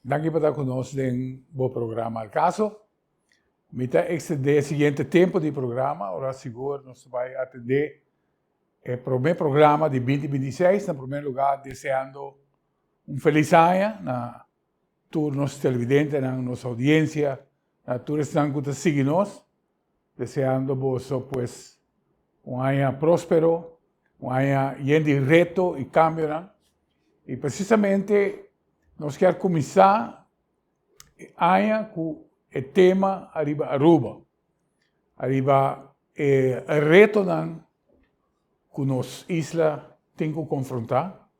Danki pa ta ku nos den bo programa Al Caso. Mi ta ekstendé e siguiente tempu di programa, ora sigur nos ta bai atendé e promé programa di 2026. Na promé lugá deseando un felis aña na tur nos televidentenan, nos audiencia, na tur esnan ku ta sigui nos. Deseando boso pues un aña próspero, un aña yen di reto y cambionan. Y precisamente nos kier cuminsa e aña cu e tema ariba Aruba, ariba e retonan cu nos isla tin cu confronta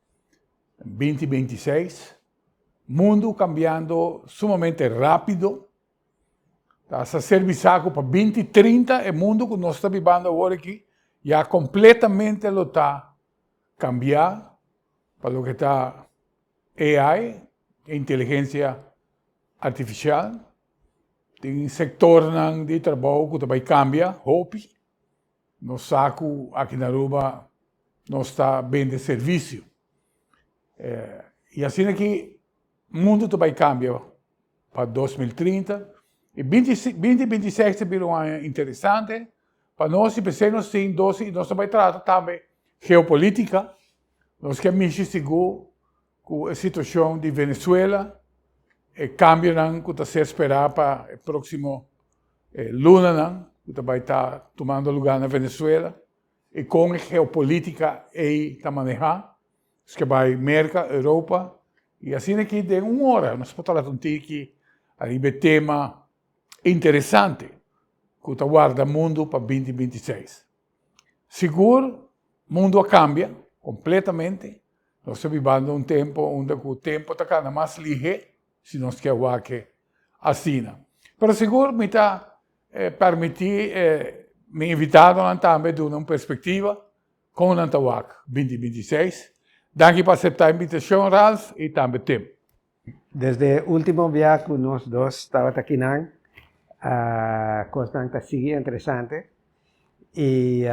2026. Mundo cambiando sumamente rapido. Ta sa ser bisá ku pa 2030 e mundu ku nos ta bibando awor aki ya kompletamente lo ta kambiá pa loke ta AI, inteligensia artifisial. Tin sektornan di trabou ku ta bai kambia hopi. Nos sa ku aki na Aruba nos ta bende servisio. I asina ki mundu ta bai kambia pa 2030 i 2026 ta bira un aña interesante pa nos i p'esei nos tin dos i nos ta bai trata tambe geopolitica. Nos ke mishi sigur ku e situashon di Venezuela, e kambionan ku ta ser sperá pa e próksimo lunanan ku ta bai ta tumando lugá na Venezuela i kon e geopolítika ei ta manehá. Nos ke bai Merka, Europa i asina aki den un ora nos por trata un tiki ariba e tema interesante ku ta warda mundu pa 2026. Sigur mundu a kambia kompletamente. Nos ta bibando un tempu unda ku tempu ta kana mas lihé si nos ke wak asina. Pero sigur mi ta permití mi invitadonan tambe duna un perspektiva kon nan ta wak 2026. Danki pa aseptá e invitashon, Ralph i tambe Tim. Desde último bia ku nos dos tabata akinan, kosnan ta sigui interesante i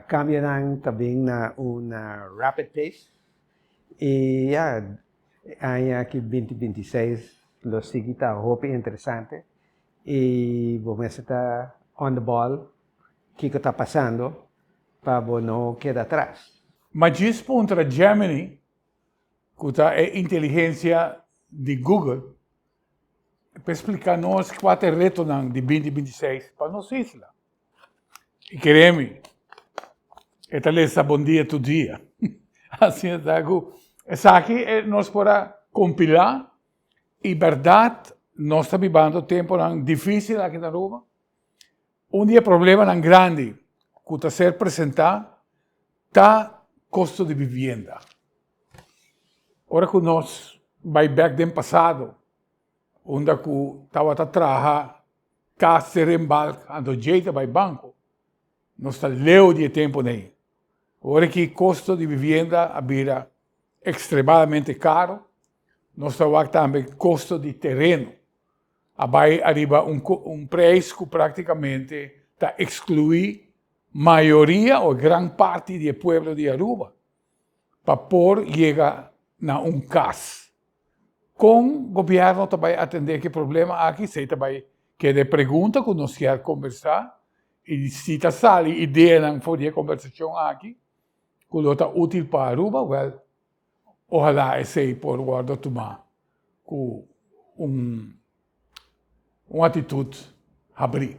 kambionan ta bin na un rapid pace i ya, e aña aki 2026 lo sigui ta hopi interesante i bo mester ta on the ball kiko ta pasando pa bo no keda atras. Ma djis puntra Gemini, ku ta e inteligensia di Google, pa splika nos kua ta e retonan di 2026 pa nos isla. I kere mi, e ta lesa Bon Dia tur dia. Asina ta ku esaki nos por a kompilá i bèrdat nos ta bibando tempunan difísil aki na Aruba. Un di e problemanan grandi ku ta ser presentá ta kosto di bibienda. Ora ku nos bai bèk den pasado, unda ku tabata traha kas den Rimbalk anto djei ta bai banko, nos ta leu di e tempunan ei. Ora ki kosto di bibienda a bira ekstremadamente karo, nos ta wak tambe kosto di tereno a bai ariba un prijs ku praktikamente ta ekskluí mayoria o gran parti di e pueblo di Aruba pa por yega na un kas. Kon gobièrnu ta bai atendé ku e problema aki? Esei ta bai keda e pregunta ku nos kier kombersá i si ta sali ideanan for di e kombersashon aki ku lo ta útil pa Aruba, wèl, Ojalá esei por wòrdu tumá ku un un atitut habrí.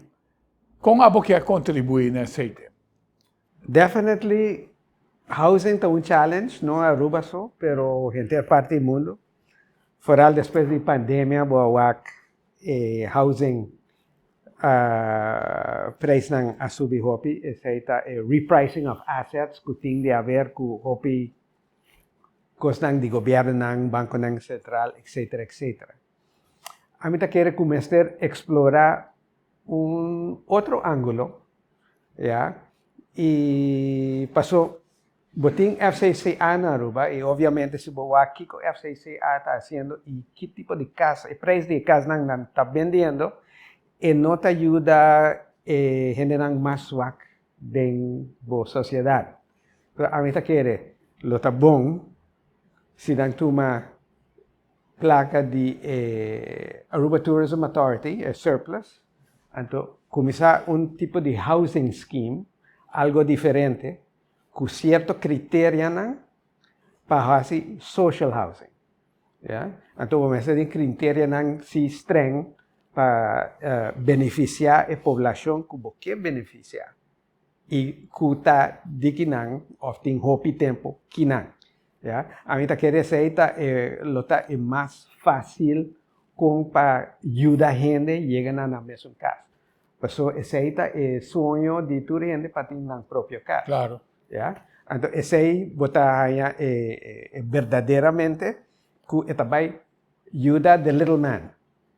Kon abo ke a kontribuí na esei tema? Definitely housing ta un challenge, no Aruba so, pero henter parti di mundu. Foral despues di pandemia bo a wak e housing prijsnan a subi hopi. Esei ta e repricing of assets ku tin di haber ku hopi kosnan di gobièrnunan, bankonan sentral, etcetera, etcetera. Ami ta kere ku mester eksplorá un otro ángulo, ya, i paso bo tin FCCA na Aruba i obviamente si bo wak kiko FCCA ta hasiendo i ki tipo di kas, e preis di e kasnan nan ta bendiendo, e no ta yuda e hendenan mas swak den bo sosiedat. Pero ami ta kere lo ta bon si nan tuma. placa di e Aruba Tourism Authority, e surplus, anto cuminsa un tipo di housing scheme, algo diferente, cu cierto criterianan pa haci social housing. Ya, anto bo mester tin criterianan si streng pa beneficia e poblacion cu bo ke beneficia y cu ta di kinan of tin hopi tempo kinan. Ya, ami ta kere esey ta e lo ta e mas facil con pa yuda hende yega na nan mesun cas. Paso esey ta e soño di tur hende pa tin nan propio cas. Claro. Ya? Anto esey bo ta haña e e berdaderamente cu e ta bay yuda the little man.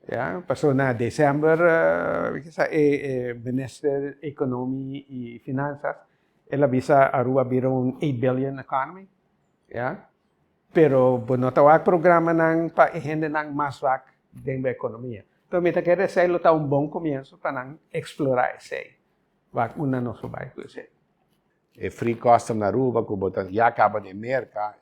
Ya? Paso na december kisa e e minister economi y finanzas el a bisa Aruba a bira un eight billion economy. Ya? Pero bo no ta wak programanan pa e hendenan mas wak den bo economia. Enton mi ta kere esey lo ta un bon comienso pa nan explora esey. Wak unda nos por bai ku esei. E free custom na Aruba ku bo ta ya kaba den Merka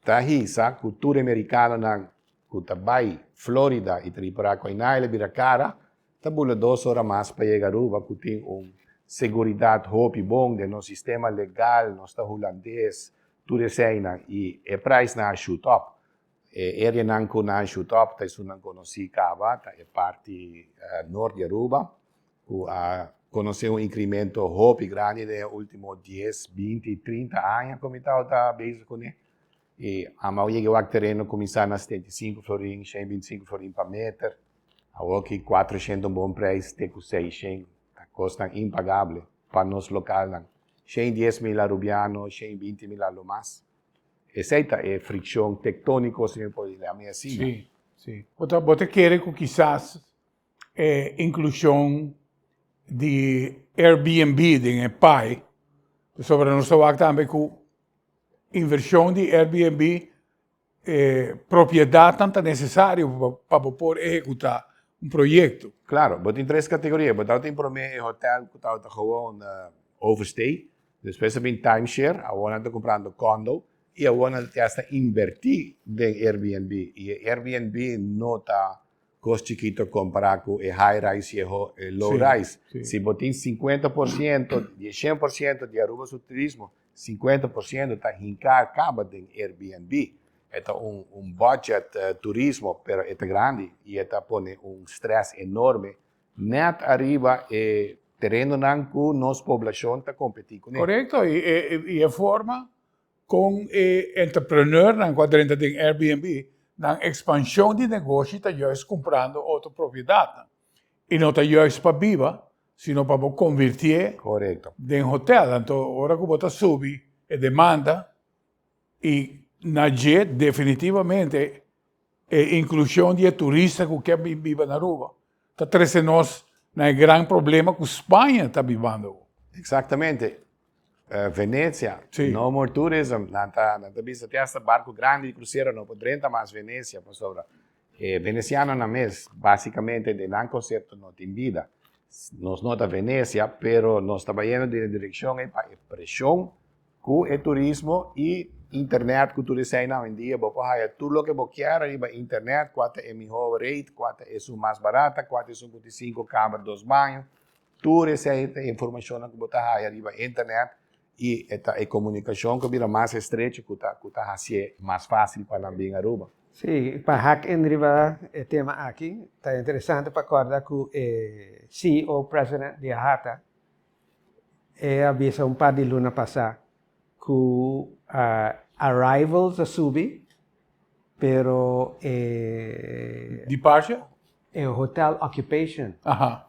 ta hisa ku tur e merikanonan ku ta bai Florida i ta ripará ku ainda el a bira kara ta bula dos ora mas pa yega Aruba ku tin un seguridat hopi bon den nos sistema legal, nos ta hulandes, tur eseinan i e prijsnan a shoot up. E areanan ku nan a shoot up ta esunnan konosí kaba ta e parti nort di Aruba ku a konosé un inkrimento hopi grandi den e último dies, binti, trinta aña ku mi tabata bezig kuné. I amo a yega wak tereno kuminsá na 75 florin, 125 florin pa meter. Awoki 400 un bon preis te ku 600. Ta kosnan impagable pa nos lokalnan. 110 mil arubiano, 120 mil a lo mas. Esei ta e frikshon tektóniko, si mi por yam'é asina. Sí, sí. Bo ta, bo ta kere ku kisas e inklushon di Airbnb den e pai, pasobra nos ta wak tambe ku invershon di Airbnb e propiedatnan ta nesesario pa bo por ehekutá un proyekto. Klaro, bo tin tres kategoria. Bo tabata tin promé e hotèl ku tabata gewoon overstay, despues a bin timeshare, awor nan ta kumprando kondo i awor nan ta hasta inbertí den Airbnb. I e Airbnb no ta kos chikito kompará ku e high rise i e low rise. Si bo tin 50% di e 100% di Aruba su turismo, 50% ta hinká kaba den Airbnb. E ta un un budget turismo, pero e ta grandi i e ta pone un stress enorme nèt ariba e terenonan ku nos poblashon ta kompetí kuné. Korekto, i e i e forma Kon e entrepreneurnan ku a drenta den Airbnb, nan ekspanshon di negoshi ta juist kumprando otro propiedatnan. I no ta juist pa biba, sino pa bo konvirtié den hotel. Anto ora ku bo ta subi e demanda i na dje definitivamente e inklushon di e turista ku ke bin biba na Aruba ta trese nos na e gran problema ku Spaña ta bibando awo. Eksaktamente. Venecia, no more tourism, nan ta nan ta bisa te hasta barco grandi di crucero no por drenta mas Venecia pasobra e venecianonan mes basicamente den nan concepto no tin bida. Nos no ta Venecia pero nos ta bayendo den e direccion ey pa e presion cu e turismo y internet cu tur eseynan hoy-en-dia bo por haya tur loke bo kier ariba internet cua ta e miho rate, cua ta esun mas barata, cua ta esun cu tin cinco kamer dos baño. Tur esei ta informashonnan ku bo ta haya riba internet i e ta e komunikashon ku a bira mas estrecho ku ta ku ta hasié mas fásil pa nan bin Aruba. Sí, pa hak in riba e tema aki, ta interesante pa kòrda ku e CEO, president, di AHATA e a bisa un par di luna pasá ku arrivals a subi, pero e. Departure? E hotel occupation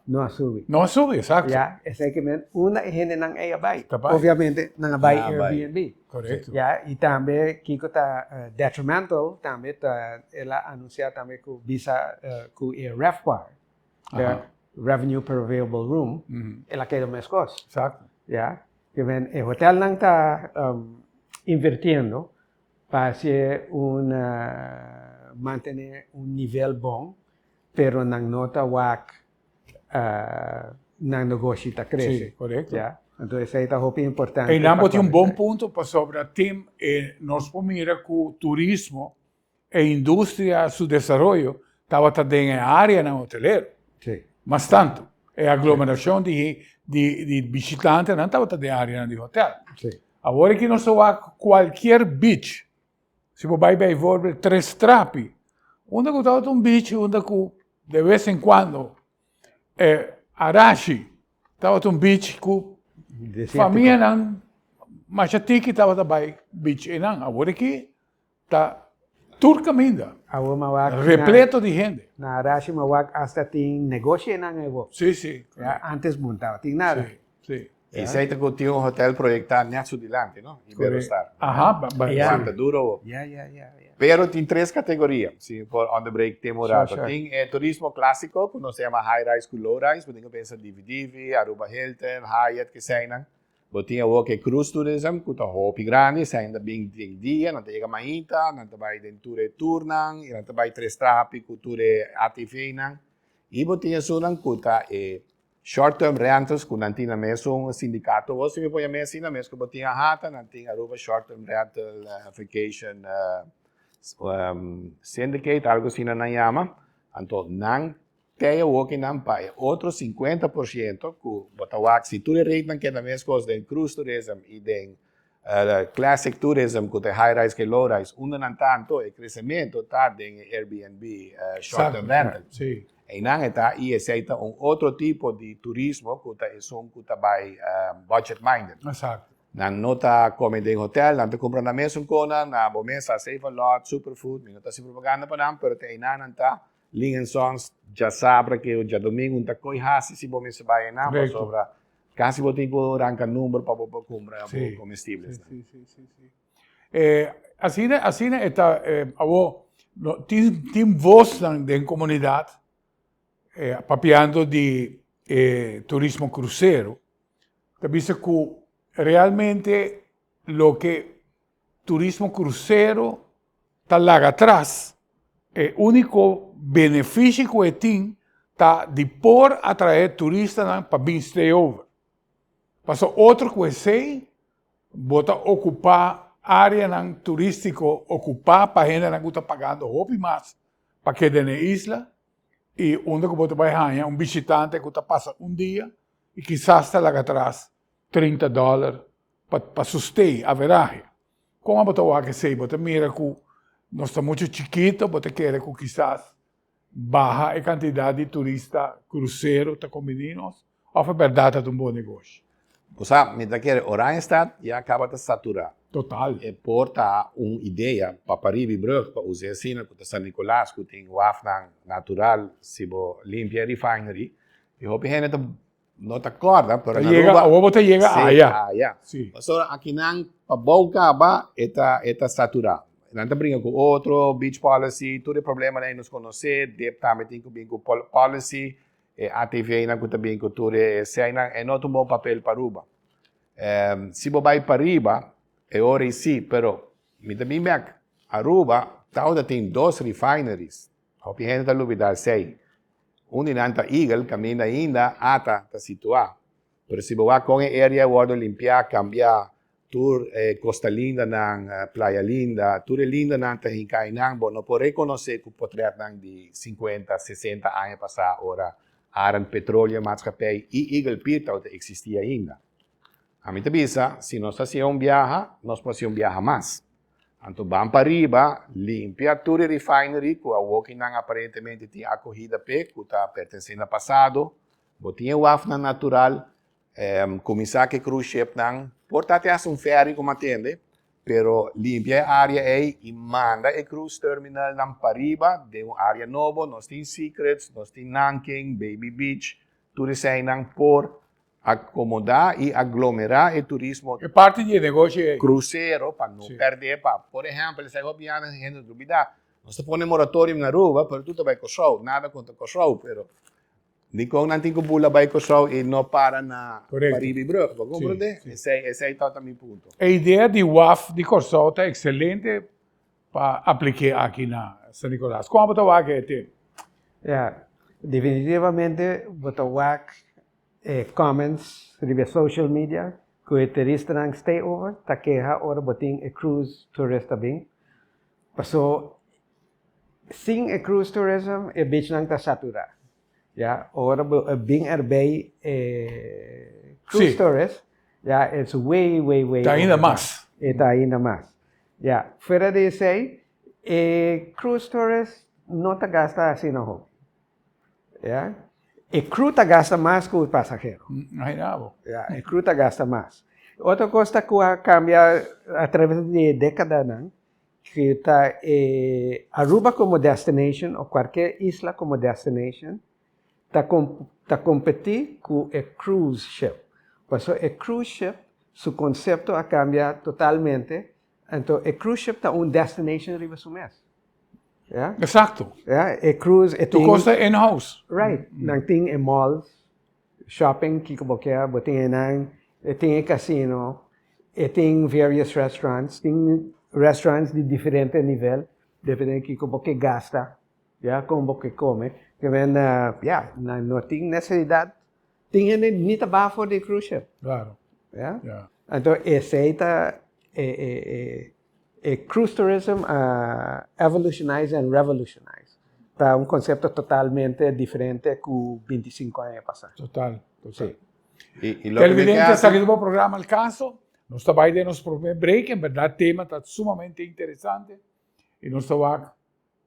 no a subi. No a subi, exacto. Ya, esei ke men unda e hendenan ei a bai. Ta bai. Obviamente nan a bai Airbnb. Correcto. Ya, i tambe kiko ta detrimental tambe ta el a anuncia tambe ku bisa ku e RevPAR, the revenue per available room, el a keda meskos. Exacto. Ya, ke men e hotelnan ta invirtiendo Pa hacié un mantené un nivel bon, pero nan no ta wak nan negoshi ta crece. Sí, correcto. Ya, entonces esey ta hopi importante. Eynan bo tin un bon punto pasobra Tim, nos por mira cu turismo. e industria su desaroyo tabata den e areanan hotelero. Mas tantu, e aglomerashon di di bishitantenan tabata den areanan di hotel. Awor aki nos ta wak kualkier beach, si bo bai bijvoorbeeld Tres Trapi, unda ku tabata un beach unda ku de bes en kuando e Arashi tabata un beach ku famianan masha tiki tabata bai beach einan. Awor aki Ta tur kaminda. Awor mi a wak na. Repleto di hende. Na Arashi mi a wak asta tin negoshinan awor. Si, si. Ya, antes bo no tabatin nada. Si, si. Esei ta ku tin un hotel proyektá nèt su dilanti, no? Iberostar. Aha, ba, ba. Ya. Wanta duro awor. Ya, ya, ya, ya. Pero tin tres kategoria, si mi por on the break tem un rato. Sure, sure. Tin e turismo klásiko, ku nos ta yama high rise ku low rise. Bo tin ku pensa Divi Divi, Aruba Hilton, Hyatt, keseinan. Bo tin awor ku e cruise tourism ku ta hopi grandi, esei nan ta bin den dia, nan ta yega mainta, nan ta bai den tur e tournan i nan ta bai tres trapi ku tur e ATVnan. I bo tin esunnan ku ta e short term rentals ku nan tin nan mesun sindikato awor si mi por yama asina, mes ku bo tin AHATA, nan tin Aruba Short Term Rental Vacation Syndicate, algu asina nan yama. Anto nan Te awoki nan pa e otro 50% ku bo ta wak si tur e ratenan keda meskos den cruise tourism i den classic tourism ku ta e high rise ku e low rise unda nan ta anto e kresementu ta den e Airbnb short term rental. Einan e ta i esei ta un otro tipo di turismo ku ta esun ku ta bai budget minded. Nan no ta kome den hotel, nan ta kumpra nan mesun kona na bo mesa Save a Lot, Superfood, mi no ta hasi propaganda pa nan pero te einan nan ta. Lin en Sons djasabra ke djadomingu un ta koi hasi si bo mester bai einan pasobra kasi bo tin ku ranka number pa bo por kumpra bo komestiblesnan. Si, si, si, si. Asina, asina e ta awor no tin tin vosnan den komunidat papiando di e turismo krusero ta bisa ku realmente loke turismo krusero ta laga atras, e úniko benefishi ku e tin ta di por atraé turistanan pa bin stay over. Pasobra otro ku esei, bo ta okupá áreanan turístiko okupá pa hendenan ku ta pagando hopi mas pa keda na e isla i unda ku bo ta bai haña un bishitante ku ta pasa un dia i kisas ta laga atras 30 dòler pa su stay, averahe. Kon abo ta wak esei? Bo ta mira ku nos ta muchu chikito? Bo ta kere ku kisas baha e kantidat di turista krusero ta kombiní nos? Òf e bèrdat ta un bon negoshi? Bo sa, mi ta kere Oranjestad ya kaba ta saturá. Total. E por ta un idea pa Paribi Brug pa usa asina ku ta San Nicolas ku tin wafnan natural si bo limpia e refinery i hopi hende ta No ta corda, pero na Aruba... Awor bo ta yega aya. Aya. Si. Pasobra akinan pa bou caba e ta, e ta satura. Nan ta bringa cu otro, beach policy, tur e problemanan ei nos conoce, dip tambe tin cu bin cu policy, e ATVnan cu ta bin cu tur e eseinan, e no ta un bon papel pa Aruba. Si bo bay pariba, e ora ei si, pero mi ta bin bek, Aruba tawata tin dos refineries, Hopi hende ta lubida esei. Un di nan ta Eagle, kaminda ainda ata ta situá. Pero si bo wak kon e area a wòrdu limpiá, kambiá, tur e Costa Lindanan, Playa Linda, tur e lindanan ta hinká einan, bo no por rekonosé ku potrètnan di sinkuenta, sesenta aña pasá ora Arend Petroleum Maatschappij i Eagle Pier tabata eksistí ainda. Ami ta bisa, si nos ta hasié un biaha, nos por hasié un biaha mas. Anto ban pariba, limpia tur e refinery ku awokinan aparentemente tin akohida p'e ku ta pertensé na pasado. Bo tin e wafnan natural, kuminsá ku e cruise shipnan, por ta te hasta un ferry ku matende, pero limpia e área ei i manda e cruise terminalnan pariba den un área nobo. Nos tin Secrets, nos tin Nanking, Baby Beach, tur eseinan por Akomodá i aglomerá e turismo. E parti di e negoshi ei. Krusero pa no pèrdè pa, por ehèmpel, esei hopi aña hende ta lubidá. Nos ta pone moratorium na Aruba, pero tur ta bai Kòrsou. Nada kontra Kòrsou, pero dikon nan tin ku bula bai Kòrsou i no para na Paribi Brug? Bo komprendé? Esei, esei tabata mi punto. E idea di waf di Kòrsou ta ekselente pa aplik'é aki na San Nicolas. Kon bo ta wak e tema? Ya, definitivamente bo ta wak E comments riba e social media cu e turistanan stay over ta keha ora bo tin e cruise tourist ta bin. Paso Sin e cruise tourism e beachnan ta satura. Ya, ora bo bin erbij e cruise tourist, ya, it's way, way, way. Ta ainda mas. E ta ainda mas. Ya, fuera di esei, e cruise tourist no ta gasta asina hopi. Ya, e crew ta gasta mas ku e pasahero. Imagina bo. Ya, e crew ta gasta mas. Otro kos ta ku a kambia a traves di e dekadanan, Cu ta e Aruba como destination of cualkier isla como destination ta ta competi cu e cruise ship. Pasobra e cruise ship su concepto a cambia totalmente, anto e cruise ship ta un destination riba su mes. Ya. Exacto. Ya, e cruise e tin. Tur cos ta in house. Right. Nan tin e malls, Shopping kiko bo kier, bo tin einan, e tin e casino, e tin various restaurants, tin restaurants di diferente nivel, depende kiko bo ke gasta, ya, kon bo ke kome. Ke men, ya, nan no tin necesidad, tin hende ni ta baha for di e cruise ship. Claro. Ya. Ya. Anto esei ta e e e E cruise tourism a evolutionize and revolutionize. Ta un concepto totalmente diferente cu 25 aña pasa. Total, total. Sí. Y, y loke mi Televidente, ke esaki hasi. ta bo programa Al Caso. Nos ta bai den nos prome break. En berdad tema ta sumamente interesante y nos ta wak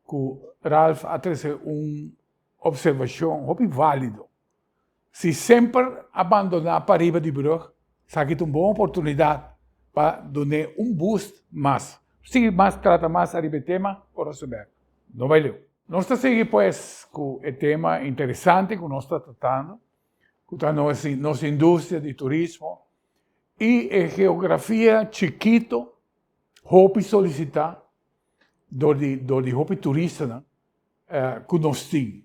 cu Ralph a trece un observacion hopi valido. Si semper a bandoná pariba di brug, esaki ta un bon oportunidat pa dun'é un boost mas. Sigui mas trata mas ariba e tema ora su bek. No bai leu. Nos ta sigui pues ku e tema interesante ku nos ta tratando, ku ta nos nos industria di turismo i e geografia chikito hopi solisitá dor di dor di hopi turistanan. Ku nos tin.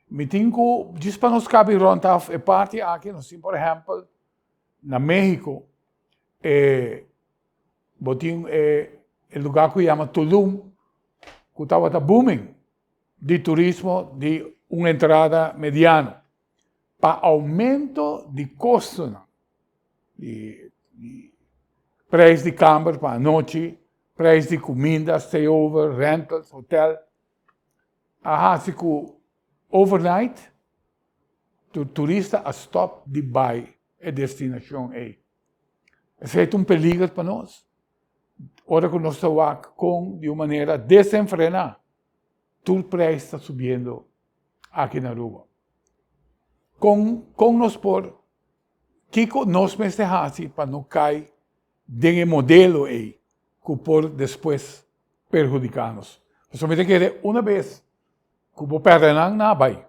Mi tin ku djis pa nos kabi rònt af e parti aki, nos tin por ehèmpel na México e bo tin e e lugá ku yama Tulum ku tabata booming di turismo di un entrada mediano. Pa oumento di kostonan di di preis di kamber pa anochi, Prijs di cuminda, stayover, rentals, hotel a haci cu overnight tur turista a stop di bay e destinacion ey. Esey ta un peliger pa nos ora cu nos ta wak con di un manera desenfrena tur prijs ta subiendo aki na Aruba. Con con nos por, kico nos mester haci pa no cay den e modelo ei ku por despues perhudiká nos. Pasobra mi ta kere una bes ku bo pèrdè nan, nan a bai.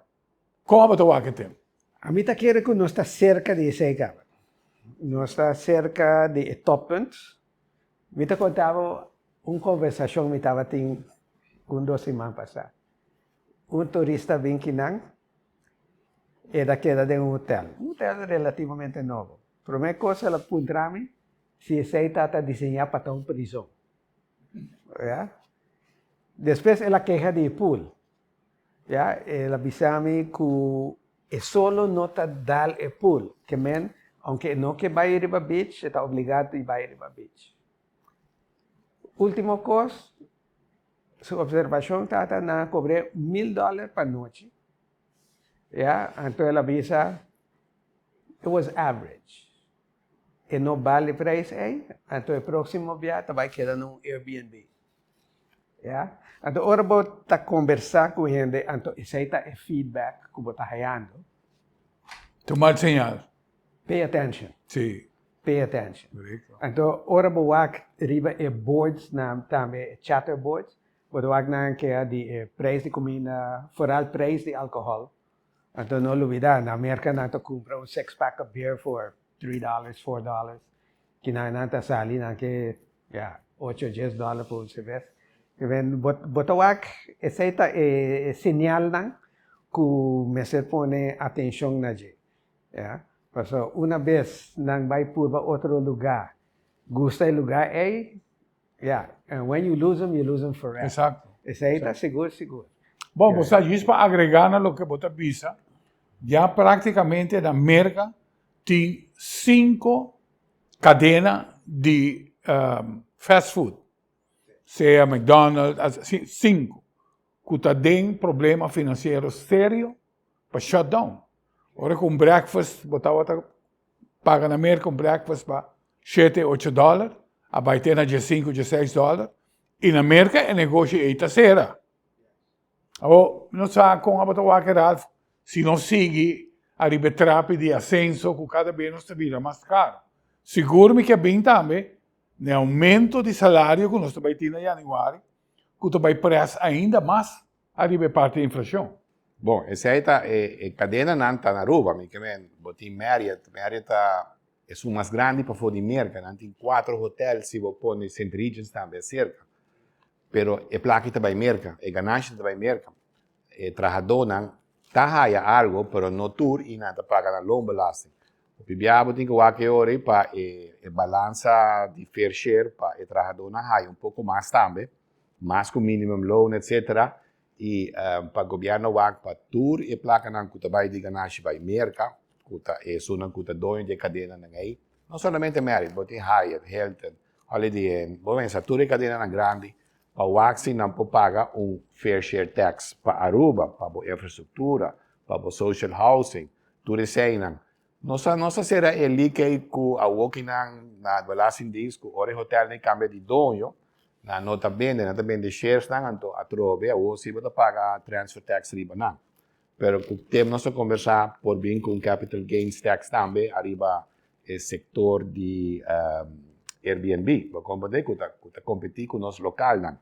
Kon abo ta wak e tempu? Ami ta kere ku nos ta serka di esei kaba. Nos ta serka di e toppunt. Mi ta konta bo un konversashon mi tabatin un dos siman pasá. Un turista bin kinan, e ta keda den un hotel, un hotel relativamente nobo. Promé kos el a puntra mi si esei ta ta diseñá pa ta un prizon. Ya. Despues el a keha di e pool. Ya, el a bisa mi ku e solo no ta dal e pool. Ke men, ounke e no ke bai riba beach, e ta obligá di bai riba beach. Último kos, su observashon tabata nan a kobr'é mil dòler pa nochi. Ya, anto el a bisa. It was average. E no bal e prijs ei, anto e proximo bia ta bai keda na un Airbnb. Ya? Anto ora bo ta conversa cu hende, anto esei ta e feedback cu bo ta hayando. Ta un mal señal. Pay attention. Si. Pay attention. Correcto. Anto ora bo wak riba e boards nan tambe, e chatter boards, bo ta wak nan kea di e prijs di cuminda, vooral prijs di alcohol. Anto no lubida, na Merca nan ta cumpra un six pack of beer for $3, $4. Kinan nan ta sali nan ke, ya, ocho, dies dollar pa un cervez. Bo, bo ta wak, esey ta e señalnan cu mester pone atencion na dje, ya. Pasobra una bes nan bay purba otro lugar, gusta e lugar ey, Ya, and when you lose them, you lose them forever. Exacto. Esei ta sigur, sigur. Bon, bo sa, juist pa agrega na loke bo ta bisa, ya practicamente na Merca tin cinco cadena di fast food, sea McDonald's, cinco. ku ta den problema finansiero serio pa shut down. Ora ku un breakfast bo tabata paga na Merka un breakfast pa shete, ocho dòler, a bai te na diesinku, dieseis dòler, i na Merka e negoshi ei ta sera. Awor, mi no sa kon abo ta wak e Ralph, si nos sigui ariba e trapi di asenso ku kada bes nos ta bira mas karo. Sigur mi ke bin tambe na e aumento di salario ku nos ta bai tin na yanüari, ku ta bai pres ainda mas ariba e parti di inflashon. Bon, esei ta e kadenanan ta na Aruba. Mi ke men, bo tin Marriott, Marriott ta esun mas grandi pafó di Merka. Nan tin kuater hotel si bo pone St. Regis tambe aserka. Pero e plaki ta bai Merka, e ganashi ta bai Merka. E trahadónan ta haya algo, pero no tur i nan ta paga nan loonbelasting. Hopi biaha bo tin ku wak e ora ei pa e e balansa di fair share pa e trahadónan haya un poko mas tambe, mas ku minimum loon etcetera, i pa gobièrnu wak pa tur e plakanan ku ta bai di ganashi bai Merka, ku ta esunnan ku ta doño di e kadenanan ei, no solamente Marriott, bo tin Hyatt, Hilton, Holiday Inn, bo pensa tur e kadenanan grandi pa wak si nan por paga un fair share tax pa Aruba, pa bo infrastruktura, pa bo social housing, tur eseinan. Nos a nos a sera e leak ei ku awokinan na Belastingdienst ku ora e hotelnan kambia di doño, nan no ta bende, nan ta bende sharesnan, anto atrobe awor si bo ta paga transfer tax riba nan. Pero ku tem nos a kombersá por bin ku un capital gains tax tambe ariba e sektor di Airbnb. Bo komprendé ku ta ku ta kompetí ku nos lokalnan.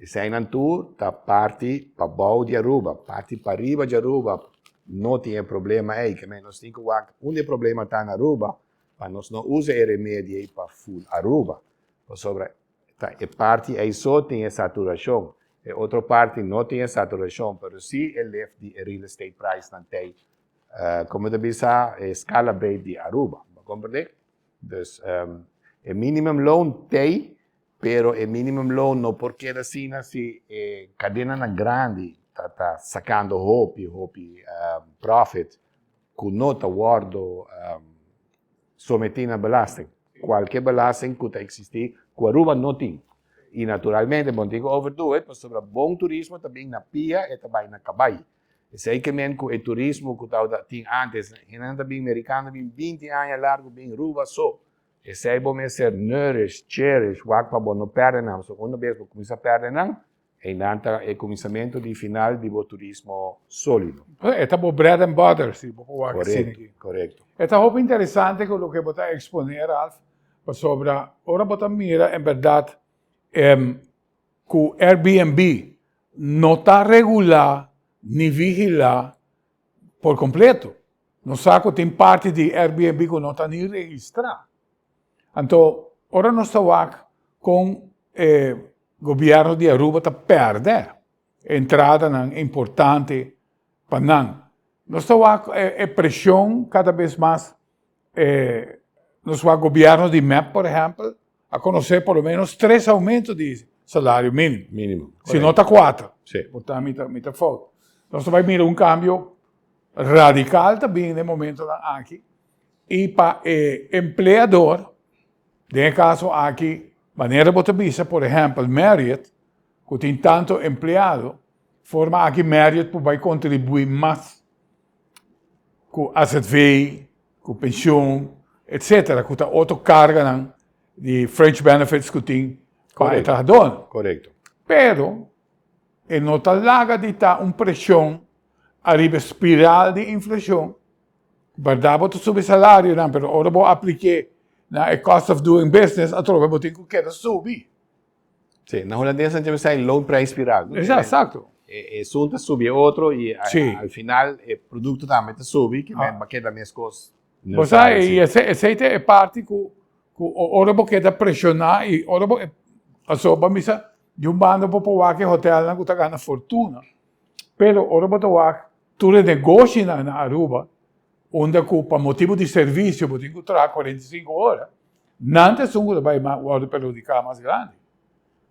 Eseinan tur ta parti pabou di Aruba, parti pariba di Aruba no tin e problema ei. Ke men nos tin ku wak unda e problema ta na Aruba pa nos no usa e remedi ei pa ful Aruba. Pasobra ta e parti ei so tin e saturashon, e otro parti no tin e saturashon, pero si e lift di e real estate pricenan t'ei Como ta bisa e scala breed di Aruba. Bo comprende? Dus e minimum loan t'ey, pero e minimum loan no por keda asina si e cadenanan grandi ta ta sacando hopi hopi profit cu no ta wordo someti na belasting. Cualke belasting cu ta existi cu Aruba no tin. Y naturalmente bo no tin cu overdo it pasobra bon turismo ta bin na pia e ta bay na cabay. Esei ke men ku e turismo ku tabata tin antes, hendenan ta bin merikano ta bin binti aña largu bin Ruba so. Esei bo mester nourish, cherish, wak pa bo no pèrdè nan. Pasobra unda bes bo kuminsá pèrdè nan, einan ta e kuminsamentu di final di bo turismo sólido. E ta bo bread and butter, si bo por wak asina aki. Korekto, korekto. E ta hopi interesante ku loke bo ta eksponé, Ralph, pasobra ora bo ta mira en bèrdat ku Airbnb no ta regulá ni vigilá por kompleto. Nos sa ku tin parti di Airbnb ku no ta ni registrá. Anto, ora nos ta wak kon e gobièrnu di Aruba ta pèrdè entradanan importante pa nan, nos ta wak e preshon kada bes mas E nos wak gobierno di mep por ehempel a conoce por lo menos tres aumento di salario minimo. Minimo. Si no ta cuater. Si. Por ta mi ta mi ta fout. Nos ta bay mira un cambio radical ta bin den momentonan aki y pa e empleador den e caso aki manera bo ta bisa por ehempel Marriott cu tin tanto empleado forma aki Marriott por bay contribui mas ku azv, ku penshun, etcetera, ku ta otro karganan di fringe benefits ku tin pa e trahadónan. Korekto. Pero e no ta laga di ta un preshon ariba e spiral di inflashon. Bèrdat bo ta subi salarionan, pero ora bo aplik'é na e cost of doing business atrobe bo tin ku keda subi. Sí, na hulandes nan djebe sa e loonprijsspiraal. Exacto. E esun ta subi e otro y al final e producto tambe ta subi, ke men ba keda meskos. Bo sa, y esei ta e parti ku ku ora bo keda preshoná y ora bo, pasobra bo a bisa di un banda bo por wak e hotelnan ku ta gana fortuna, pero ora bo ta wak tur e negoshinan na Aruba, unda ku pa motibu di servisio bo tin ku traha 45 ora, Nan ta esun ku ta bai wòrdu perhudiká mas grandi.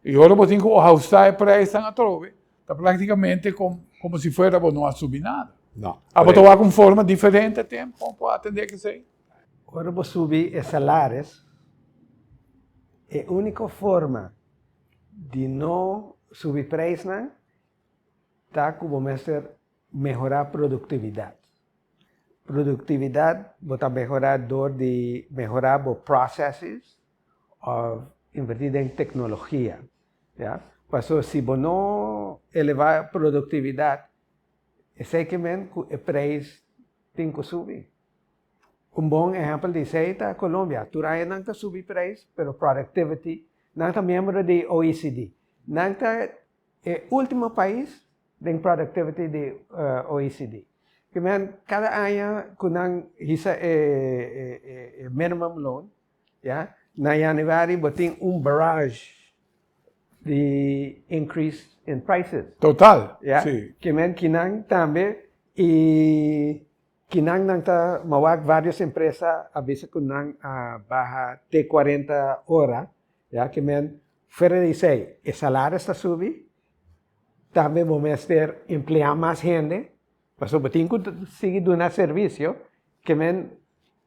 I ora bo tin ku ahustá e preisnan atrobe, ta práktikamente komo si fuera bo no a subi nada. No. Abo ta wak un forma diferente tempu kon por atendé ku esei? Ora bo subi e salaris, e úniko forma di no subi preisnan. ta ku bo mester mehorá produktividat. Produktividat bo ta mehorá dor di mehorá bo processes òf invertí den teknologia, ya. Paso si bo no elevá produktividat, esei ke men ku e preis tin ku subi. Un bon ehèmpel di esei ta Colombia. Tur aña nan ta subi preis, pero productivity, nan ta miembro di OECD. Nan ta e último pais den productivity di OECD. Ke men kada aña ku nan hisa e minimum loan, ya, na januari bo tin un barrage di increase in prices. Total, Ya, si. Ke men kinan tambe i kinan nan ta mawak varios empresa a bisa ku nan a baha te 40 ora, ya, ke men fuera di esei e salaris ta subi, tambe bo mester empleá mas hende, pasobra bo tin ku sigui duna servisio, ke men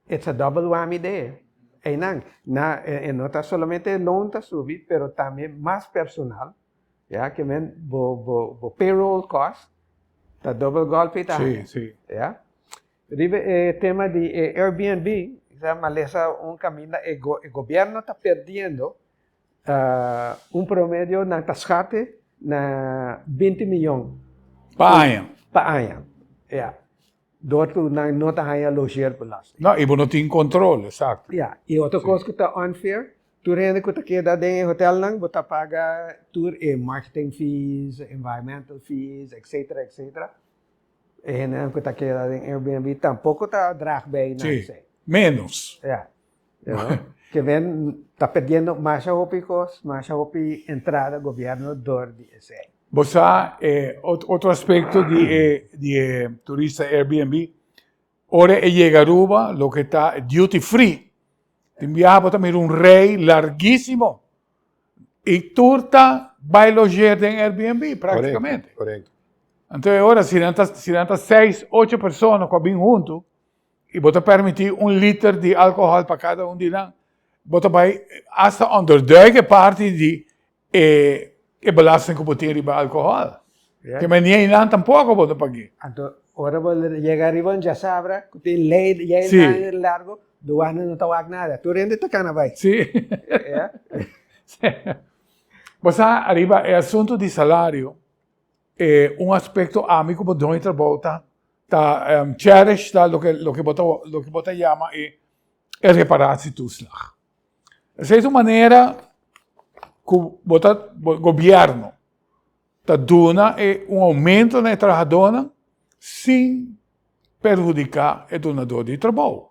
it's a double whammy dee. Einan, na e no ta solamente e loon ta subi, pero tambe mas personal, ya, ke men bo bo bo payroll cost ta dobel golpe ta Sí, sí. Ya. Riba e tema di e Airbnb, sa malesa un caminda e go e gobierno ta perdiendo un promedio nan ta schate na 20 miyon. Pa aña. Pa aña, ya. Door cu nan no ta haña logeerbelasting. No, y bo no tin control, exacto. Ya, y otro cos cu ta unfair, tur hende cu ta keda den e hotelnan, bo ta paga tur e marketing fees, environmental fees, etcetera, etcetera. E hendenan cu ta keda den Airbnb tampoco ta draag bij na Sí, esey. menos. Ya. You know? Ke men ta perdiendo masha hopi cos, masha hopi entrada gobierno door di esey. Bo sa e otro aspecto di e di e turista Airbnb, ora e yega Aruba loke ta duty free, tin biaha bo ta mira un rij larguisimo y tur ta bay logeer den Airbnb practicamente. Correcto, correcto. Anto e ora si nan ta si nan ta seis, ocho persona cu a bin hunto y bo ta permiti un liter di alcohol pa cada un di nan, bo ta bay hasta onderduik e parti di e e belasting ku bo tin riba alkohòl. Ke mania einan tampoko bo ta pag'é. Anto ora bo yega riba un djasabra ku tin lei yei largo, duana no ta wak nada. Tur hende ta kana bai. Sí. Bo sa ariba e asuntu di salario, e un aspekto ami ku bo doño di trabou ta ta cherish ta loke loke bo ta loke bo ta yama e e reparatietoeslag. Esei ta un manera ku bo ta gobièrnu ta duna e un oumento na e trahadónan sin perhudiká e dunadó di trabou.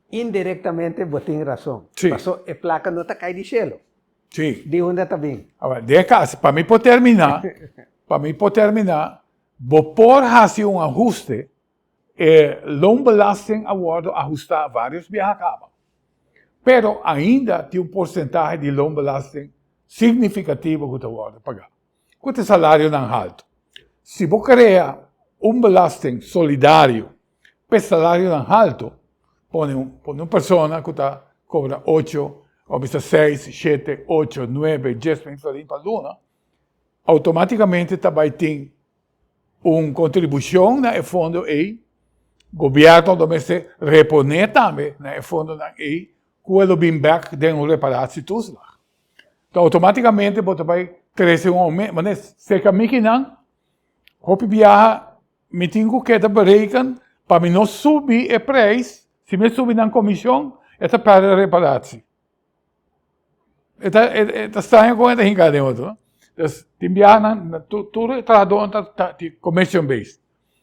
Indirektamente bo tin rason. Sí. Paso e plaka no ta kai di shelu. Sí. Di unda ta bin? Awor, den e kas, pa mi por terminá, pa mi por terminá, bo por hasi un ahuste. E loonbelasting a wordo ahusta varios biaha caba, pero ainda tin un porcentahe di loonbelasting significativo cu ta wordo paga cu ta salarionan halto. Si bo crea un belasting solidario p'e salarionan halto, pone un pone un persona cu ta cobra ocho of bisa seis, shete, ocho, nuebe, dies mil florin pa luna, automaticamente ta bay tin un kontribushon na e fondo ei, gobièrnu lo mester reponé tambe na e fondonan ei ku e lo bin bèk den un reparatietoeslag. Enton outomátikamente bo ta bai trese un oumento, manera serka mi kinan hopi biaha mi tin ku keda bereken pa mi no subi e preis, si mi subi nan komishon e ta pèrdè reparatie. E ta e ta straño kon e ta hinka den otro. Dus tin biaha nan tur e trahadónan ta ta commission based.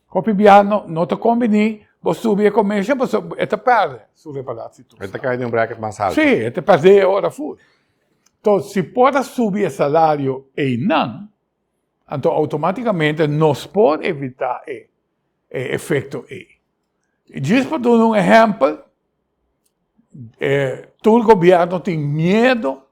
Hopi biaha no no ta kombiní bo subi e commission pasobra e ta pèrdè su reparatie tur. E ta kai den un bracket mas alto. Sí, e ta pèrdè e ora ful. Enton si por a subi e salario einan, anto outomátikamente nos por evitá e e efekto ei. Djis pa duna un ehèmpel, e tur gobièrnu tin miedo,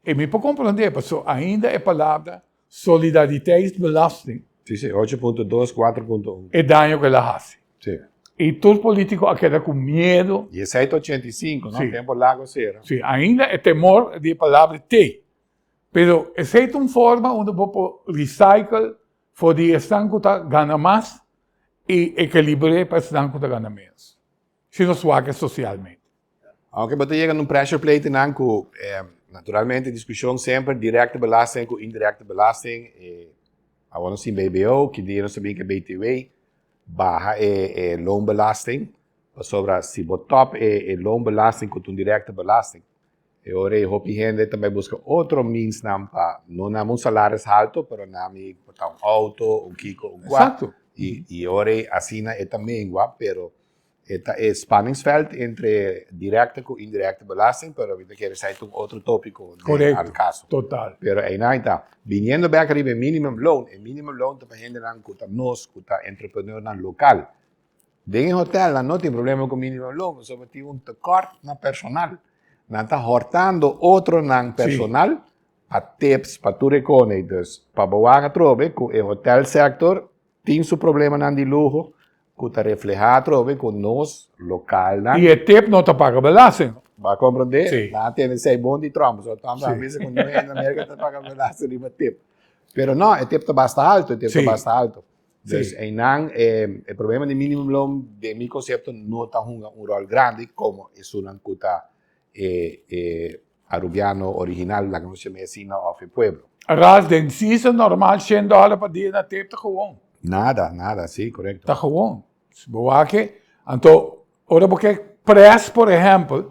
i mi por komprondé pasobra ainda e palabra solidariteitsbelasting. Sí, sí, 8.2, 4.1. E daño ku el a hasi. Sí. I tur polítiko a keda ku miedo. I esei ta 85, no? Sí. Tempo Lago sera. Sí, ainda e temor di e palabra t'ei. Pero esei ta un forma unda bo por recycle. for di esnan ku ta gana mas i ekilibr'é pa esnan ku ta gana ménos, si nos wak sosialmente. Aunke bo ta yega na un pressure plate nan ku naturalmente diskushon semper direkte belasting ku indirekte belasting, awor nos tin BBO, ki dia nos ta bin ku e BTW, baha e loonbelasting, pasobra si bo top e loonbelasting ku ta un direkte belasting, E ora ei hopi hende ta bai buska otro meansnan pa no nan un salaris halto, pero nan mi por ta un auto, un kiko, un kua. I e ora ei asina e ta mengua, pero e ta e spanningsveld entre direkte ku indirekte belasting, pero mi ta kere esei ta un otro topiko den al kaso. Total. Pero einan ei ta. Biniendo bek riba e minimum loon, e minimum loon ta pa hendenan ku ta nos, ku ta entrepreneurnan lokal. Den e hotelnan no tin problema ku minimum loon pasobra tin un tekort na personal. Nan ta hortando otronan personal pa tips, pa tur e kone. Dus pa bo wak atrobe ku e hotel sector tin su problemanan di luho ku ta refleha atrobe ku nos lokalnan. I e tip no ta paga belasting. Bo a komprende? Si. Nan a tende esei bon di Trump. So Trump a bisa ku no hende na Merka ta paga belasting riba tip. Pero no, e tip ta basta alto, e tip ta basta alto. Dus einan e problema di minimumloon den mi concepto no ta hunga un rol grandi como esunnan cu ta e e Arubiano original, laga nos yama asina, of e pueblo. Ralph, den season normal shen dollar pa dia na tip ta gewoon. Nada, nada, si, corecto. Ta gewoon. Si bo wak e, anto ora bo ke pres por ehempel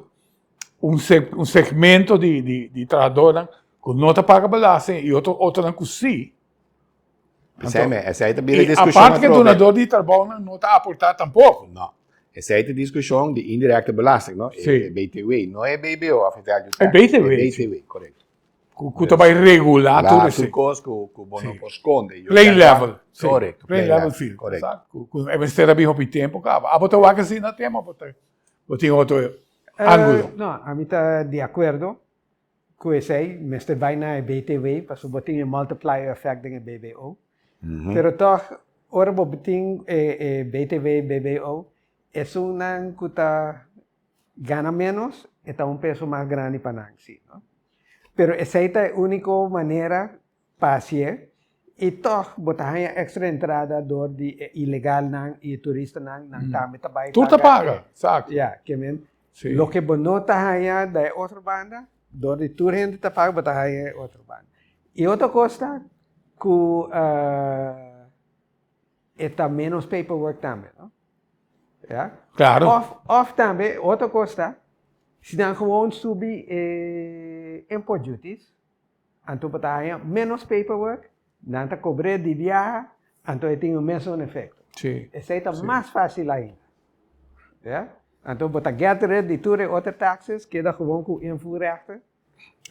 un un segmento di di di trahadornan cu no ta paga belasting y otro otronan cu si. Esei me, esei ta bira discusion aparte que donador di trabounan no ta aporta tampoco. No. Esei ta discusion di indirecte belasting, no? Sí. E BTW, no e BBO of e value tax. E BTW. E BTW, correcto. Cu ta bay regula tur esei. Tur cos cu bo no por sconde. Plain level. Correcto. Plain level field. Correcto. Cu e mester a bin hopi tempo caba. Abo ta wak asina tema of bo tin otro angulo? No, ami ta di acuerdo. Ku esei mester bai na e BTW pasobra bo tin e multiplier effect den e BBO. Pero tòg ora bo tin e BTW, BBO, esunnan ku ta gana ménos e ta un peso mas grandi pa nan si no. Pero esei ta e úniko manera pa hasié i tòg bo ta haña èkstra entrada dor di e ilegalnan i e turistanan, nan tambe ta bai paga. Tur ta paga, exacto. Ya, ke men loke bo no ta haña da e otro banda, dor di tur hende ta paga bo ta haña e otro banda. I otro kos ta ku e ta ménos paperwork tambe, no? Ya. Claro. Òf, òf tambe otro kos ta, si nan gewoon subi e import duties, Anto bo ta haña ménos paperwork, nan ta kobr'é di biaha, anto e tin e mesun efekto. Sí. Esei ta mas fásil ainda. Ya? Anto bo ta get rid di tur e otro taxes, keda gewoon ku invoerrechten.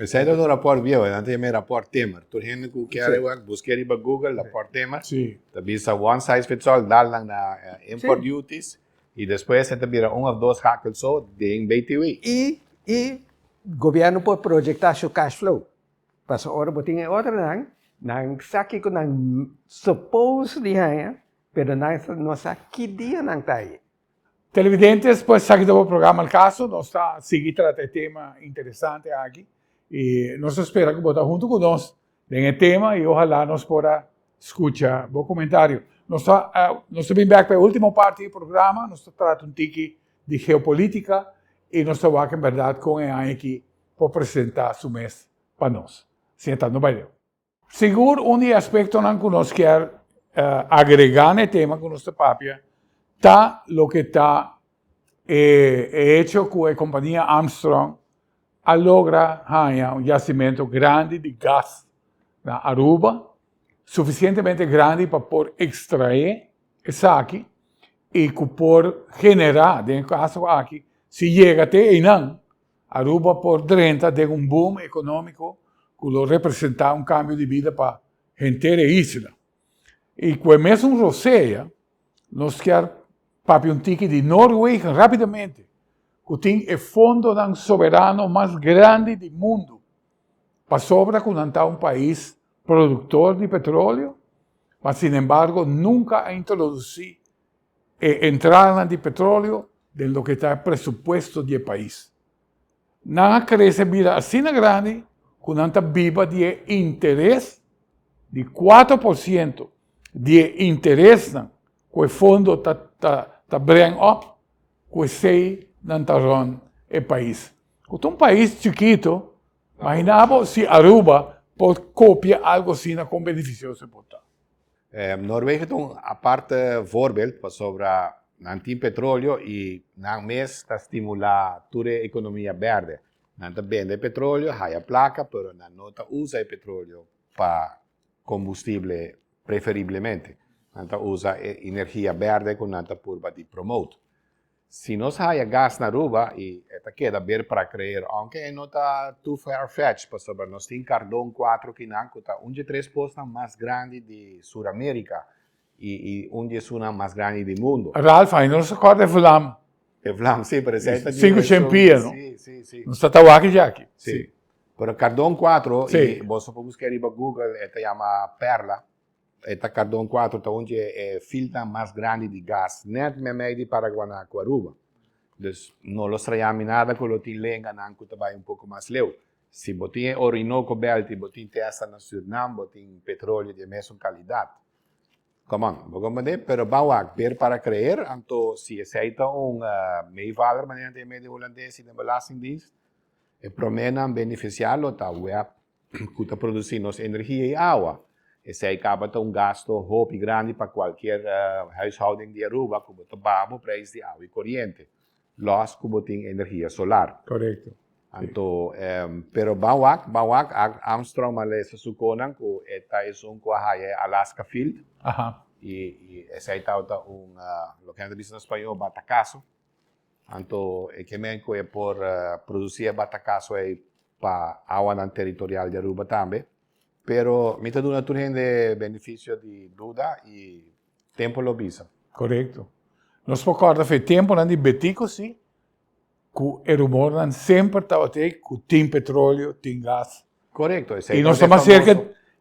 Esei ta un rapòrt bieu, nan ta yama e rapòrt Timmer. Tur hende ku kier e wak, busk'é riba Google, rapòrt Timmer. Sí. Ta bisa one size fits all, dal nan na import duties. I despues e ta bira un of dos hakel so den BTW. I i gobièrnu por proyektá su cash flow. Pasobra ora bo tin e otronan, nan sa kiko nan suppose di haña, pero nan no sa ki dia nan ta haña. Televidentes, pues esaki ta bo programa Al Caso. Nos ta sigui trata e tema interesante aki. I nos ta spera ku bo ta huntu ku nos den e tema y ojalá nos por a scucha bo comentario. Nos ta, nos ta bin bek pa e ultimo parti di e programa, nos ta trata un tiki di geopolítica y nos ta wak en berdad con e aña aki por presenta su mes pa nos. Asina ta, no bai leu. Sigur un di e aspectonan cu nos kier agrega na e tema cu nos ta papia ta loke ta e hecho cu e compania Armstrong a logra haña un yacimento grandi di gas na Aruba, suficientemente grandi pa por extrae esaki y cu por genera, den e caso aki, si yega te eynan, Aruba por drenta den un boom economico cu lo representa un cambio di bida pa henter e isla. Y cu e mesun rosea, nos kier papia un tiki di Noorwegen rapidamente, ku tin e fondonan soberano mas grandi di mundu, pasobra ku nan ta un pais produktor di petroleo, ma sinembargo nunka a introdusí e entradanan di petroleo den loke ta e presupuesto di e pais. Nan a krese bira asina grandi ku nan ta biba di e interes di 4% di e interesnan ku e fondo ta ta ta breng op, ku esei nan ta run e pais. Ku ta un pais chikito, imagina bo si Aruba por kopia algo asina kon benefisioso e por ta. Noorwegen ta un aparte voorbeeld pasobra nan tin petroleo y nan mes ta stimula tur e economia berde. Nan ta bende e petroleo, haya placa, pero nan no ta usa e petroleo pa combustible preferiblemente. Nan ta usa e energia berde cu nan ta purba di promote. Si nos haya gas na Aruba y e ta keda ber para creer, aunke e no ta too far fetched pasobra nos tin Cardón 4 kinan cu ta un dje tres posnan mas grandi di Sur America y y un di esunnan mas grandi di mundo. Ralph, ay no nos a corda e vlam. E vlam, si, pero esey ta di Cinco shen pia, no? Si, si, si. Nos ta tawaki djaki. Si. Pero Cardón 4, y boso por busca riba Google, e ta yama Perla. E ta Cardón 4 ta un di e fieldnan mas grandi di gas net meimei di Paraguaná ku Aruba. Dus no lo straña mi nada ku lo tin lenganan ku ta bai un poko mas leu. Si bo tin e Orinoco Belt i bo tin te hasta na Surnam bo tin petroleo di e mesun kalidat. Come on, bo komprendé? Pero ban wak, ver para creer, anto si esei ta un meevaller manera nan ta yam'é den hulandes i den belastingdienst, e proménan benefisiá lo ta web ku ta produsí nos energia i awa. Esei kaba ta un gasto hopi grandi pa kualkier huishouding di Aruba ku bo ta baha bo preis di awa i koriente, lòs ku bo tin energia solar. Korekto. Anto, pero ban wak, ban wak, Armstrong a lesa su konan ku e ta esun ku a haya e Alaska Field. I i esei tabata un, loke nan ta bisa na spañó, batakaso. Anto e ke men ku e por produsí e batakaso ei pa awanan teritorial di Aruba tambe. Pero mi ta duna tur hende benefisio di duda i tempu lo bisa. Korekto. Nos por kòrda fe tempunan di Betico si, ku e rumornan semper tabata ei ku tin petroleo, tin gas. Korekto, esei I nos ta mas serka,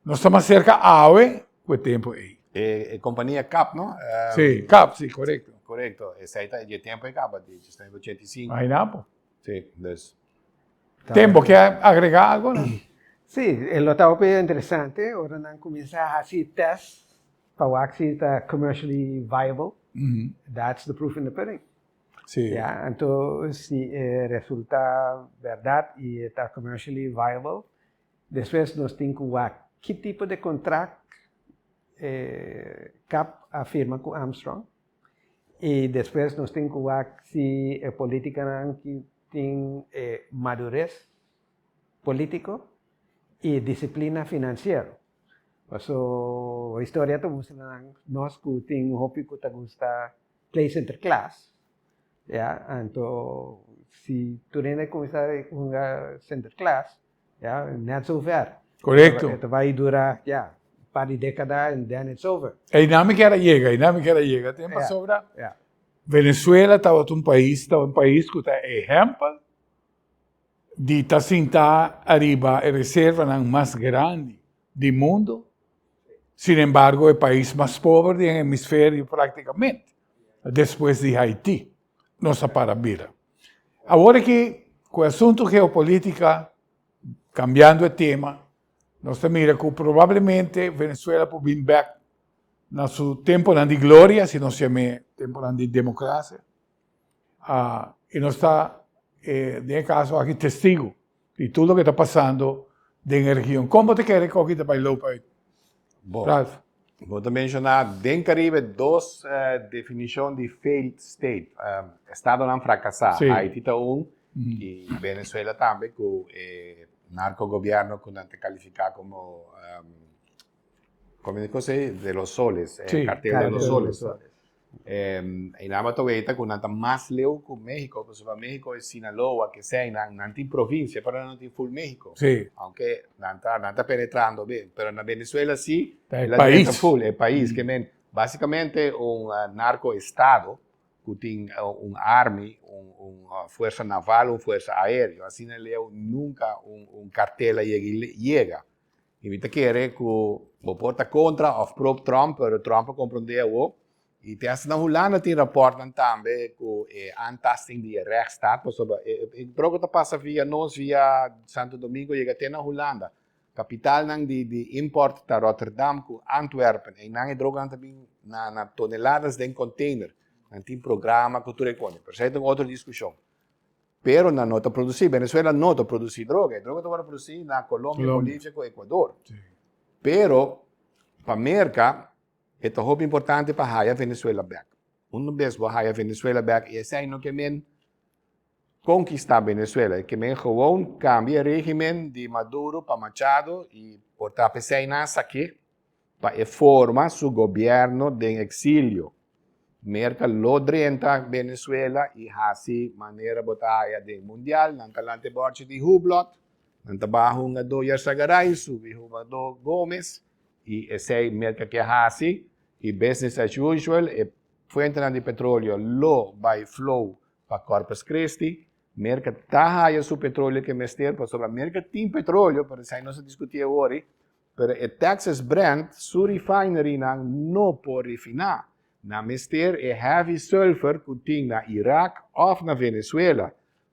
nos ta mas serka awe ku e tempu ei. E kompania Cap, no? Sí, Cap, sí, korekto. Korekto, esei ta dje tempu ei kaba, di 1985. Imagina bo. Sí, dus. Tim, bo ke agregá algo no? Sí, e lo ta hopi interesante ora nan kuminsá hasi test pa wak si ta commercially viable. That's the proof in the pudding. Sí. Ya, anto si e resulta berdad y e ta commercially viable, despues nos tin cu wak ki tipo de contract e cap a firma cu Armstrong y despues nos tin cu wak si e politicanan tin e madurez politico y disciplina financiero. Paso historia ta mustra nos cu tin hopi cu ta gusta play Sinterklaas, ya, anto si tur hende cuminsa hunga Sinterklaas, ya, net zo ver. Correcto. E ta bay dura, ya, un par di decada and then it's over. Einan mi kier a yega, einan mi kier a yega. Tin pasobra Venezuela tabata un pais, tabata un pais cu ta ehempel di ta sinta ariba e reservanan mas grandi di mundo, sin embargo e pais mas pober den hemisferio practicamente, despues di Haiti, nos a para bira. Awor aki cu e asunto geopolitica, cambiando e tema, nos ta mira cu probablemente Venezuela por bin bek na su temponan di gloria, si nos yam'e temponan di democracia, y nos ta den e caso aki testigo di tur loke ta pasando den e region. Kon bo ta kere ku aki ta bai loop uit? Bo, Ralph. Bo ta menshoná den Caribe dos definishon di failed state, estadonan frakasá. Haiti ta un i Venezuela tambe ku e narco-gobierno ku nan ta kalifiká komo, komo e kos ei? De los soles, e kartel de los soles. I nan ta weta ku nan ta mas leu ku Mexico, pasobra Mexico e Sinaloa, kesei, nan nan tin provinsia, pero nan no tin full Mexico. Aunke nan ta nan ta penetrando bien, pero na Venezuela si, Ta e el a drenta pais. full, e pais. Ke men, basikamente un narco estado ku tin un army, un un fuersa naval, un fuersa aereo. Asina leu nunka un un kartel a yega yega. I mi ta kere ku bo por ta kontra òf pro Trump, pero Trump a komprondé awor. I te hasta na Hulanda tin rapòrtnan tambe ku e aantasting di e rechtsstaat, pasobra e droga ta pasa via nos, via Santo Domingo yega te na Hulanda. Kapitalnan di di import ta Rotterdam ku Antwerpen. Einan e droganan ta bin na na toneladas den container. Nan tin programa ku tur e kos. Pero esei ta un otro diskushon. Pero nan no ta produsí. Venezuela no ta produsí droga. E droga ta wòrdu produsí na Colombia, Bolivia ku Ecuador. Pero pa Merka e ta hopi importante pa haya Venezuela bèk. Un bes bo haya Venezuela bèk i esei no ke men konkistá Venezuela, e ke men gewoon kambia e régimen di Maduro pa Machado i por ta p'esei nan a sak'é pa e forma su gobièrnu den eksilio. Merka lo drenta Venezuela i hasi manera bo ta haya den mundial, nan ta lanta e bòrchi di Hublot, nan ta baha hungadó Yarzagaray, subi hungadó Gomez i esei Merka ke hasi i business as usual, e fuentenan di petroleo lo bai flow pa Corpus Christi. Merka ta haya su petroleo ke mester pasobra Merka tin petroleo, pero esei nos a diskutí awor. Pero e Texas Brent su refinerynan no por refiná. Nan mester e heavy sulfur ku tin na Irak òf na Venezuela.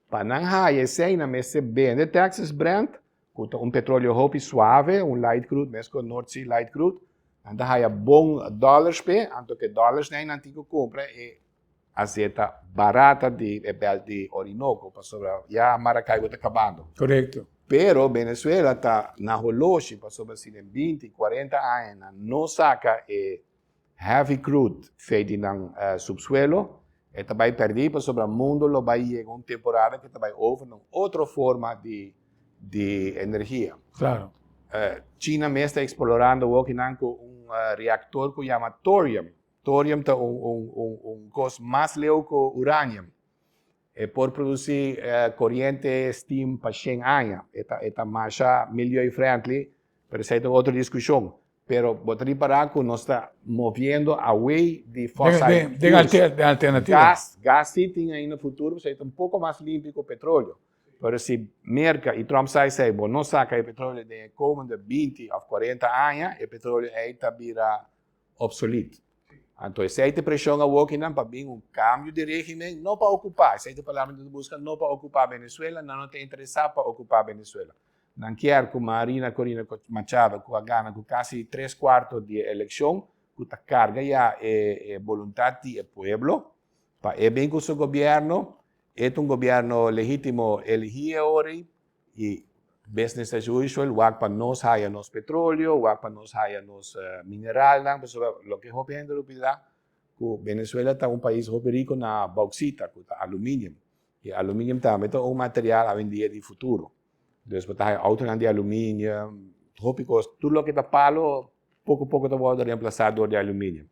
Pa nan haya esei nan mester bende Texas Brent, ku ta un petroleo hopi suave, un light crude meskos North Sea light crude. Nan ta haya bon dollars p'e, anto ku e dollars nei nan tin ku kumpra e azeta barata di e belt di Orinoco, pasobra ya Maracaibo ta kabando. Korekto. Pero Venezuela ta na holoshi pasobra si den binti, kuarenta aña nan no saka e heavy crude fei di nan subsuelo, e ta bai pèrdí pasobra mundo lo bai yega un temporada ke ta bai over na un otro forma di di energia. Claro. China mes ta eksplorando wokinan ku un reaktor ku yama thorium. Thorium ta un un un un kos mas leu ku uranium. E por produsí koriente steam pa shen aña. E ta e ta masha milieu friendly, pero esei ta un otro diskushon. Pero bo ta ripará ku nos ta moviendo away di fossil Den den fuels. den alternativa. Gas gas sí tin ainda futuro, pasobra e ta un poko mas limpi ku petroleo. Pero si Merka i Trump sa esei, bo no saka e petroleo den e komende 20 òf 40 aña, e petroleo ei ta bira obsolet. Anto esei ta e preshon awokinan pa bin un kambio di regimen, no pa okupá, esei ta e palabra nan ta buska, no pa okupá Venezuela, nan no ta interesá pa okupá Venezuela. Nan kier ku Marina Corina Machado ku a gana ku kasi tres kuarto di e elekshon, ku ta karga ya e boluntat di e pueblo, pa e bin ku su gobièrnu, e ta un gobièrnu legítimo eligí e ora ei, I business as usual, wak pa nos haya nos petroleo, wak pa nos haya nos mineralnan, pasobra loke hopi hende lo bida ku Venezuela ta un pais hopi rico na bauxita, ku ta aluminium. I aluminium tambe ta un material awendia di futuro. Dus bo ta haya autonan di aluminium, hopi kos, tur loke ta palo poko poko ta wòrdu reemplasá dor di aluminium.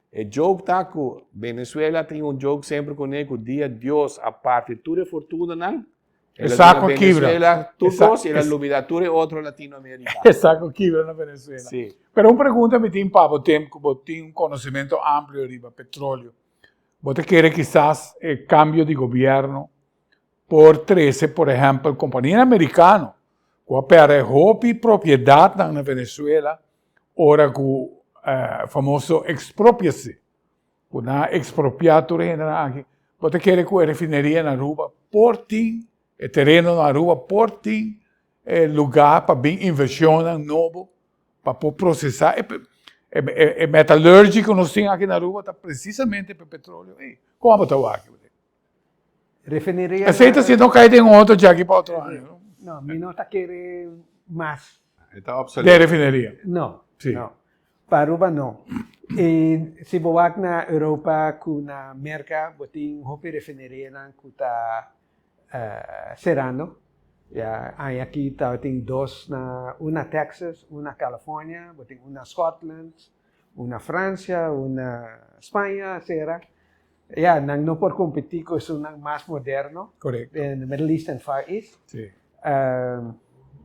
E joke ta ku Venezuela tin un joke semper kuné ku dia Dios a parti tur e fortunanan, E saco kibra. Venezuela, tur cos, y el a lubida tur e otro Latinoamericano. E saco kibra na Venezuela. Sí. Pero un pregunta mi tin pa bo tem cu bo tin un conocimento amplio riba petroleo. Bo ta kere kisas e cambio di gobierno por trece, por ehempel, companianan americano cu a perde hopi propiedadnan na Venezuela ora cu e famoso expropiatie. Ku nan a ekspropiá tur e hendenan aki, bo ta kere ku e refineria na Aruba por tin, e tereno na Aruba por tin e lugá pa bin invershonnan nobo pa por prosesá e e metalurgy ku nos tin aki na Aruba ta presisamente pa e petroleo ei. Kon abo ta wak? Refineria. Esei ta si no kai den otro djaki pa otro aña. No, mi no ta kere mas. E ta obsoleto. Den refineria. No, Sí. no. Pa Aruba no. I si bo wak na Europa ku na Merka bo tin hopi refinerianan ku ta serando. Ya aña aki tabatin dos na un na Texas, un na California, bo tin un na Scotland, un na Francia, un na Spaña a sera. Ya, nan no por competi cu esunnan mas moderno. Correcto. Den the Middle East and Far East. Sí.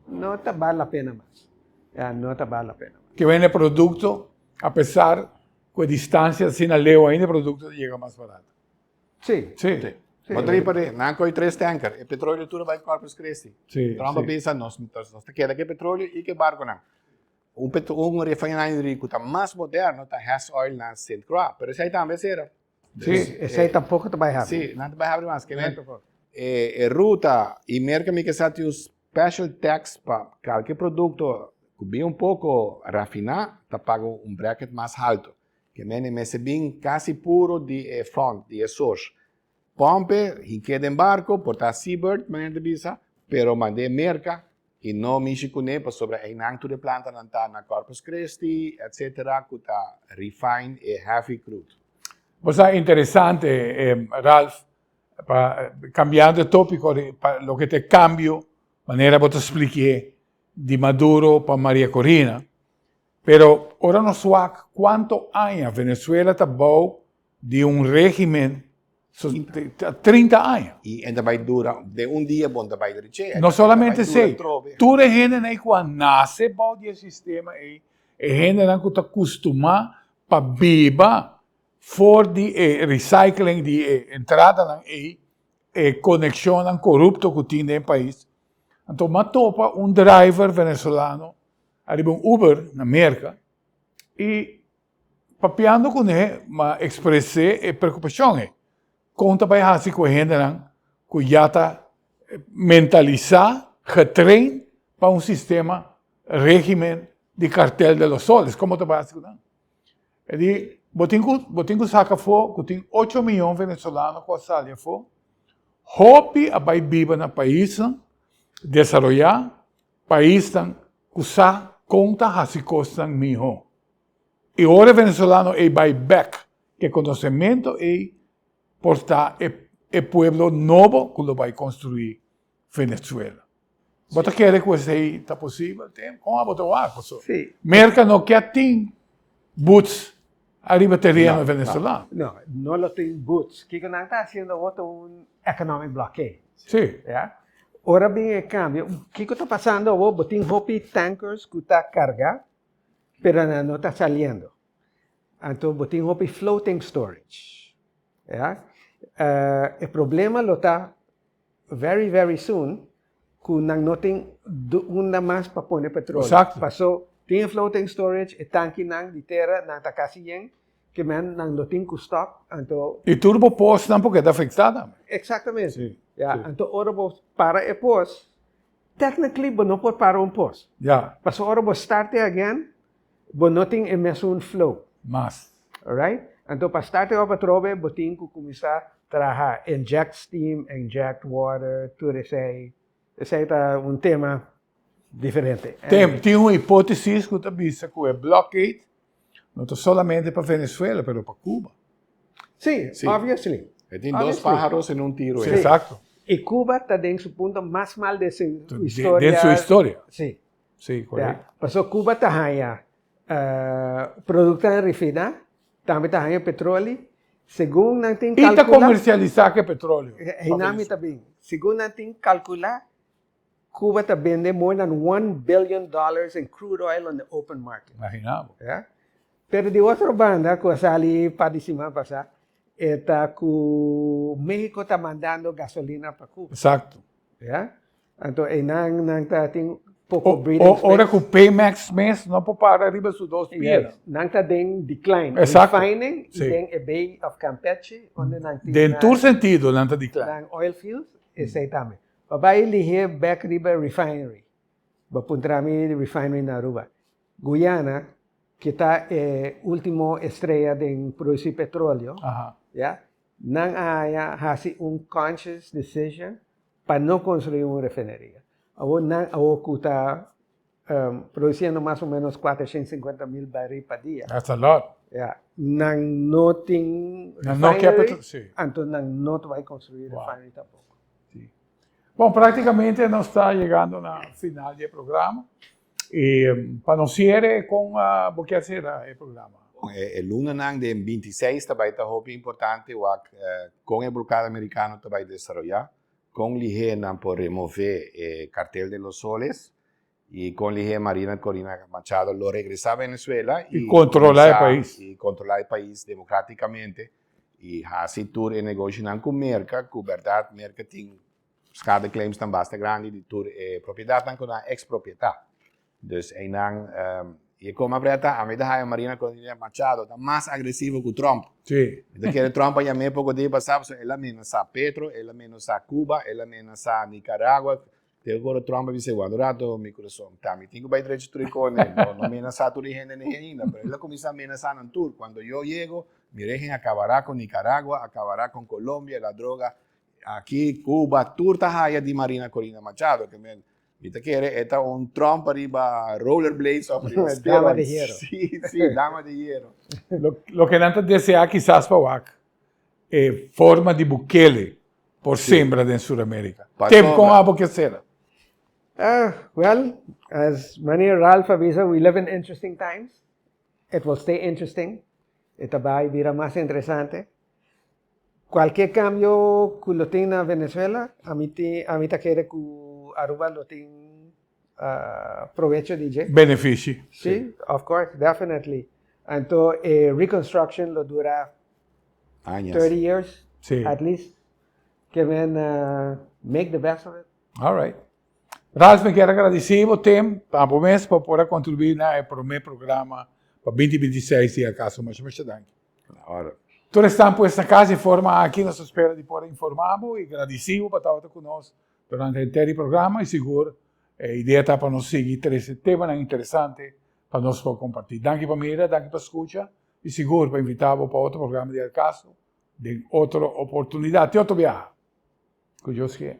No ta bal la pena mas. Ya, no ta bal la pena mas. Ke wende producto, a pesar cu e distancia asina leu ainda e producto ta yega mas barato. Sí. Sí. Sí. Bo ta riba de, nan coy tres tanker, e petroleo tur a bay Corpus Christi. Sí, Trump a sí. bisa, nos, nos ta keda cu e petroleo y cu e barconan. Un petro un refinery cu ta mas moderno ta Hess Oil na Sint Croix, pero esey tambe cera. Sí. Esey tampoco ta bay habri. Sí, nan ta bay habri mas. Nan tampoco. E, e ruta y merca mi ke sa tin un. special tax pa kalke produkto ku bin un poko rafiná ta paga un bracket mas halto. Ke men e mester bin kasi puro di e font, di e source. Pompe, hink'é den barko, por ta Seabird, manera ta bisa, pero mand'é Merka i no mishi kuné pasobra einan tur e plantanan ta na Corpus Christi, etcetera, ku ta refine e heavy crude. Bo sa interesante, Ralph, pa cambiando e topico pa loke ta e cambio, manera bo ta spliki'é, di Maduro pa Maria Corina, pero ora nos wak cuanto aña Venezuela ta bou di un regimen 30 aña. Y e ta bay dura, den un dia bon ta bay diriche. No solamente esey, tur e hendenan ey cu a nace bou di e sistema ey, e hendenan cu ta custuma pa biba for di e recycling di e entradanan ey, e conexionnan corupto cu tin den e pais. Anto m'a topa un driver venezolano ariba un Uber na Merca y Papiando kuné, m'a ekspres'é e preokupashon ei. Kon ta bai hasi ku e hendenan ku ya ta mentalisá, getrain pa un sistema, régimen di Cartel de los Soles? Komo ta bai hasi ku nan? E di, bo tin ku, bo tin ku saka afó ku tin ocho miyon venezolano ku a sali afó. Hopi a bai biba na paisnan desaroyá, paisnan ku sa kon ta hasi kosnan mihó. E ora e venezolano ei bai bek ku e konosementu ei por ta e e pueblo nobo ku lo bai konstruí Venezuela. Bo ta kere ku esei ta posibel? Tem kon abo ta wak pasobra Merka no ke tin boots ariba tereno venezolano. No, no lo tin boots. Kiko nan ta hasiendo awor ta un economic blockade. Sí. Ya. Ora bin e kambio, kiko ta pasando awor? Bo tin hopi tankers ku ta karga Pero nan no ta saliendo. Anto bo tin hopi floating storage. Ya. E problema lo ta very very soon ku nan no tin unda mas pa pone petroleo. Exacto. Paso tin e floating storage, e tankinan di tera nan ta kasi yen, ke men nan lo tin ku stop, anto. I tur bo posnan por keda afektá tambe. Exactamente. Sí. Ya, anto ora bo para e pos, Technically bo no por para un pos. Ya. Pasobra ora bo start e again, bo no tin e mesun flow. Mas. Alright? Anto pa start e op atrobe bo tin ku kuminsá traha, inject steam, inject water, tur esei. Esei ta un tema diferente. Tem, tin un hipótesis ku ta bisa ku e blockade no ta solamente pa Venezuela, pero pa Cuba. Sí, Sí. obviously. E tin dos Obviously. pájaros en un tiro. Sí, eh. exacto. Y Cuba ta den su punto mas mal den su Den historia. su historia. Sí. Sí, correcto. Ja. Paso Cuba ta haña productonan refiná, tambe ta haña petroli. Segun nan tin Y ta calcula. comercialisa cu e petroleo. Einan mi ta bin. Segun nan tin calcula, Cuba ta bende more than one billion dollars in crude oil on the open market. Imagina bo. Ja. Pero di otro banda cu a sali par di siman pasa e ta cu Mexico ta mandando gasolina pa Cuba. Exacto. Ja. Anto eynan nan ta tin poco breathing space. Ora cu Pemex mes no por para riba su dos pia. Yes. Nan ta den decline. Exacto. Refining y Sí. den e Bay of Campeche unda nan tin Den tur sentido nan ta decline. nan oil fields esey tambe. Bo bai lihé bek riba e refinery. Bo puntra mi di refinery na Aruba. Guyana, ke ta e ultimo estrea den produci petroleo, ya, nan a haña hasi un conscious decision pa no construi un refineria. Awor nan awor ku ta produciendo mas o menos 450 mil baril pa dia. That's a lot. Ya, nan no tin Nan no refinery, capital, sí. anto nan no ta bai construi Wow. refinery tampoco. Sí. Bon, prácticamente nos ta yegando na final di e programa. Y pa nos cierre, con bo kier cera e programa? E lunanan den 26 ta bai ta hopi importante wak con e blokada americano ta bai desaroya. Kon lihé nan por remové e Cartel de los Soles i kon lihé Marina Corina Machado lo regresá Venezuela i kontrolá e pais. I kontrolá e pais demokratikamente i hasi tur e negoshinan ku Merka, ku bèrdat Merka tin schadeclaimsnan basta grandi di tur e propiedatnan ku nan a ekspropietá. Dus einan i e koma preta, ami ta haya Marina Corina Machado ta mas agresivo ku Trump. Sí. Mi ta kere Trump a yam'é poko dia pasá pasobra el a menasá Petro, el a menasá Cuba, el a menasá Nicaragua. Te ora Trump a bisa, Wak un rato, mi kurason, ta mi tin ku bai drecha tur e kone, no, no menasá tur e hendenan ainda, pero el a kuminsá menasá nan tur, Cuando yo llego, mi régimen acabará con Nicaragua, acabará con Colombia, la droga, aki, Cuba, tur ta haya di Marina Corina Machado, ke men, mi ta kere e ta un Trump ariba rollerblades of ariba Dama de hierro. Sí, sí, dama de hierro. Loke nan ta deseá kisas pa wak e forma di Bukele por sembra den Suramérika. Tem kon abo ke sera? Well, as Meneer Ralph a bisa, we live in interesting times. It will stay interesting. E ta bai bira mas interesante. Cualkier cambio cu lo tin na Venezuela, ami tin, ami ta kere cu Aruba lo tin provecho di dje. Benefici. Si, of course, definitely. Anto e reconstruction lo dura Añas. 30 years, Si. at least. Ke men make the best of it. All right. Ralph, mi kier a gradisí bo tem pa bo mes pa por a kontribuí na e promé programa pa 2026 di Acaso. Masha masha danki. Na ora. Tur esnan pues na kas di forma aki nos ta spera di por a informá bo i gradisí bo pa tabata ku nos durante henter di programa i sigur e idea ta pa nos sigui trese temanan interesante pa nos por kompartí. Danki pa mira, danki pa skucha i sigur pa invitá bo pa otro programa di Alcaso den otro oportunidat. Te otro biaha. Ku Dios kier.